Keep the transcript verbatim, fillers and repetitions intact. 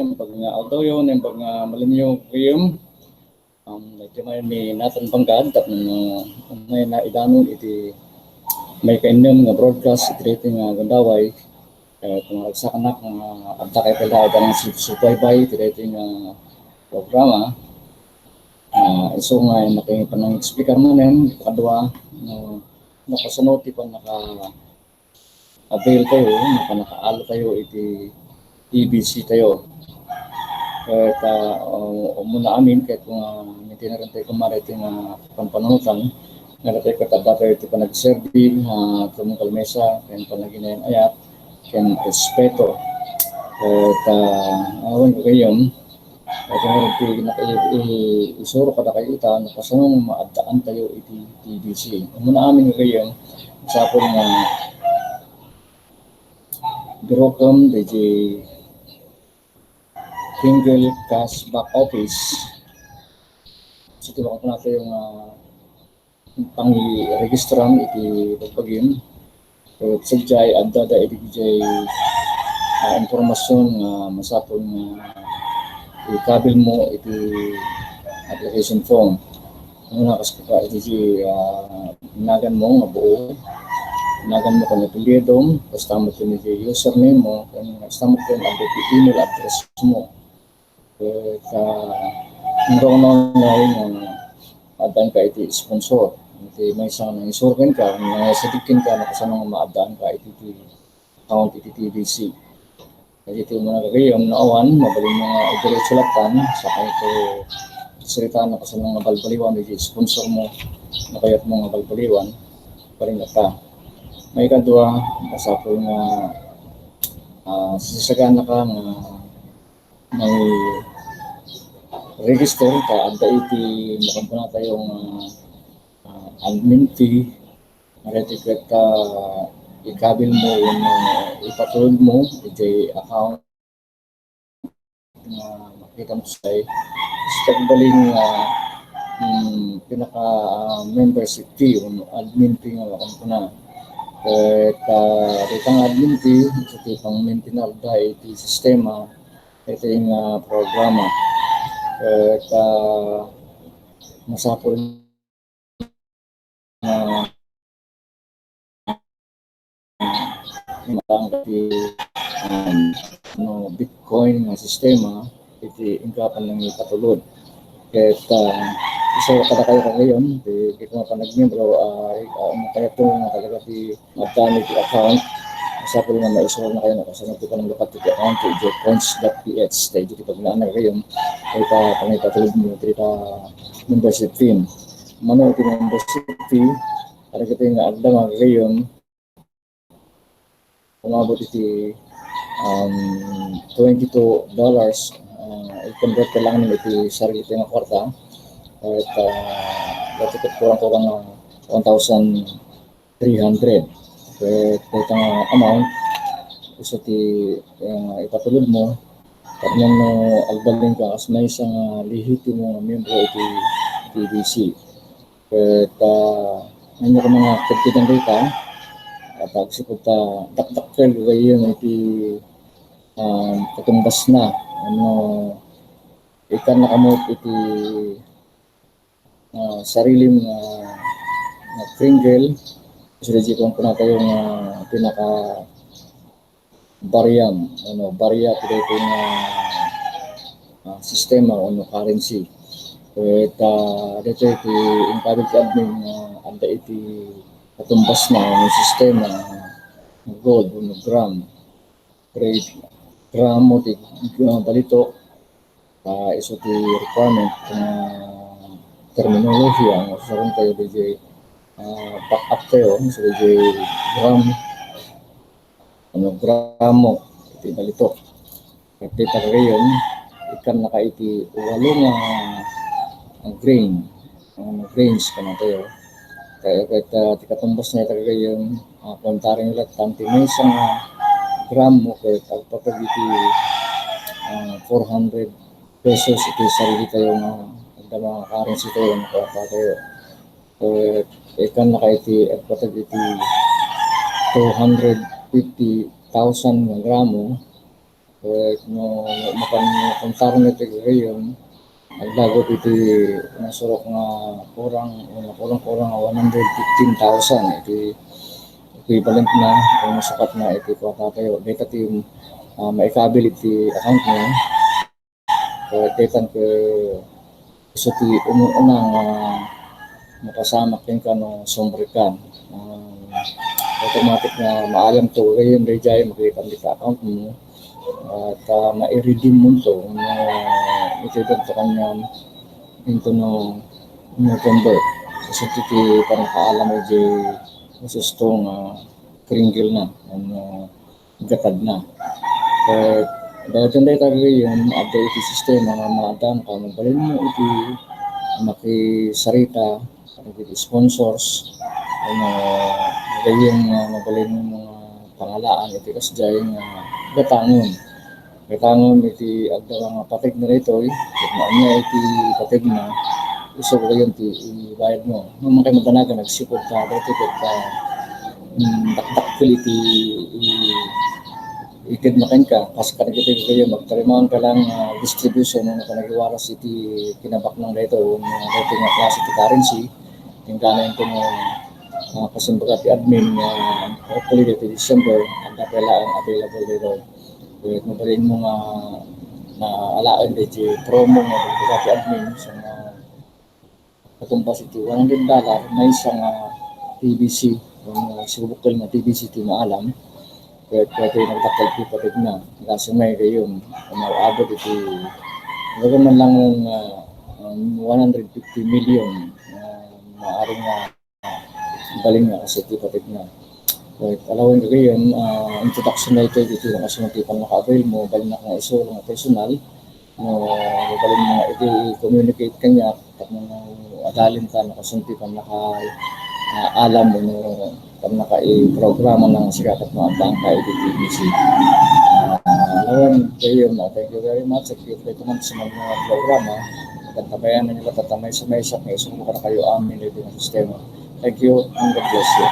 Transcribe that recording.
naimbag nga aldawyo, naimbag nga malinyo, gayam. Um, daytoy met ni Nathan Bangkad, tapno, uh, may naidanon iti maikainnem nga broadcast iti daytoy nga gundaway. Eh, kung nagsakanak nga adda kayo pala adda nga su-, subaybay iti daytoy nga programa, ah, isu nga nakipanang-explicar manen, kadua, no, no kasano ti pannaka-avail tayo, no pannakaalo tayo iti T V C tayo. Ket, ah, um, umuna amin, ket, ah, mintinaren tayo kumare iti nga panpanunotan, nga datoy ket adda tayo iti panagserbi, ah, tumungkal maysa, ken panaginayan-ayat, ken respeto. Ket, ah, awan ko kayon, ket nga iti, i-, i-, isuro kadakayo ita, no kasano nga maaddaan tayo iti T V C. Umuna amin ko kayon, masapul nga birokem daydi Single Cash Back Office. So, iti makukuha tayo nga pangiregistaram iti bagbagim. So, sadiay, adda da iti dijay, ah, impormasyon nga masapul nga ikabil mo iti application form. Ano na, kas-, ka-, iti, ah, nagan mo nga buo, nagan mo ken apelyidom, basta mo ken iti username mo, ken basta mo ken iti email address mo. Ket, ah, ang daw na nga, ah, addaan ka iti sponsor. Iti maysa nga nangisuro kenka, nga sadik kenka, no kasano nga maaddaan ka iti, iti account iti T V C. Iti umuna gagayem, no awan, mabalin mo nga idiretso lattan, sakay to sirita no kasano nga balbaliwan, iti sponsor mo, no kayat mo nga balbaliwan, balin latta. Maikadua, masapul nga, ah, sisagana ka nga may register ta adda iti makumpuna tayo nga, ah, admin fee, nga daytoy ket, ah, ikabil mo wenno ipatulod mo iti account nga makita mo say, sa pagbalin nga, mm, pinaka, ah, membership fee wenno admin fee nga makumpuna. Ket, ah, dayta nga admin fee, iti pang-maintain da iti sistema, iti nga programa. Ket, ah, masapul nga, ah, iti, um, no, Bitcoin nga sistema, iti inka pannangipatulod. Ket, ah, isu kadakayo kagayon, ti, ti kung panagmembro, ah, ah, kayatmo nga talaga ti maddaan iti account, masapul nga maisuro na kayo no kasano ti pananglukat iti account iti coins dot P H. Tayo iti pagnaan na kayo, ita pangipatulod mo, ita membership fee. Mano iti membership fee, kadagiti nga adda nga gagayon, umabot iti, um, twenty-two dollars, ah, i-convert ka lang iti sarili nga kwarta. Ket, ah, dati ket kurang-kurang nga one thousand three hundred. Ket dayta nga amount, isu ti, ah, ipatulod mo, tapno no agbalin ka kas maysa nga lehitimo nga miyembro iti T V C. Ket, ah, ania ka nga pagkitan dayta, at agsipud ta dakdakkel gayam iti, ah, katumbasna, ano, ikan na kamo iti, ah, sarilim nga, nga Pringle, so, di ko ang kunatayo nga pinaka bariam, ano, baria ti daytoy nga, ah, sistema wenno currency. Ket, ah, daytoy ti inkabil ti admin nga adda iti katumbasna nga sistema nga gold wenno gram. Grade, gramo ti, ah, balitok, ah, isu ti requirement nga terminolohiya nga usaben tayo daytoy, ah, back up tayo, so daytoy gram, ano, gramo iti balitok. Ket dayta gagayon, ikan na ka iti walo nga, ah, grain, ah, grains kana tayo. Kaya ket, ah, ti katumbas na ita gagayon, ah, kontarin lattan ti maysa nga gramo ket agpatag iti, ah, four hundred pesos iti sarili tayo nga adda nga currency tayo, nga kwarta tayo. Ket ikan na ka iti agpatag iti two hundred fifty thousand nga gramo, Ket no mapan-, makontarna iti gagayyem, aglagot iti nasurok nga kurang, kurang-kurang one hundred fifteen thousand iti equivalent na o masukatna iti kuwatatayo. Dayta ti, ah, maikabil iti account na. Ket daytan ket isu ti umuuna nga mapasamak kenka no sumrekam. Ah, automatic nga maalamto gagayyem daydiay, makitana iti account mo. At, ah, mai-redeem monto no itedto kaniam into no November. Isu ti pannakaalam idiay ususto nga kringgel na, ano, gatad na. Ket daytoy dayta gagayyem, adda iti sistema nga maaddanka, mabalinmo iti makisarita kadagiti sponsors, ano, gagayyem nga mabalinmo nga pangalaan iti kasdiay nga gatangen. Gatangen iti agda nga pategna daytoy, ket no ania iti pategna, isu gagayyem ti ibayadmo. No, mankay madanagan, agsipud ta, daytoy ket, ah, mm, dakdakkel iti i-, itedna kenka, kas kadagiti gagayyem, agtarimaenka lang, ah, distribution no panagiwaras iti kinabaknang daytoy, no daytoy nga klase ti currency, inggana inton, ah, kasimbaga ti admin nga hopefully daytoy December, adda pay laeng available daytoy. Ket mabalinmo nga, nga alaen daytoy promo nga imbagada ti admin, so nga katumbas iti one hundred dollar, maysa nga T V C, o nga sibukkel nga T V C ti maalam. Ket, ket nagdakkel ti pategna. Kasu may gayyem, umaabot iti, kumbaga man lang nga, um, one hundred fifty million, ah, maaring nga balin nga kas iti pategna. Ket alawen gagayyem, ah, introduction na ito iti nakasunod ti pannaka-avail mo, balinnak nga isu nga personal, no, mabalinmo nga i-communicate kaniak, tapno adalinka, nakasunod ti pannaka-, ah, alam, no, pannakaiprograma na nga sika tapno addaanka iti T V C. Ah, alawen gayyem, ah, thank you very much. Thank you very much sa mga programa. Tabayannakami, tatta maysa-maysa nga isungko kadakayo amin iti nga sistema. Thank you and God bless you.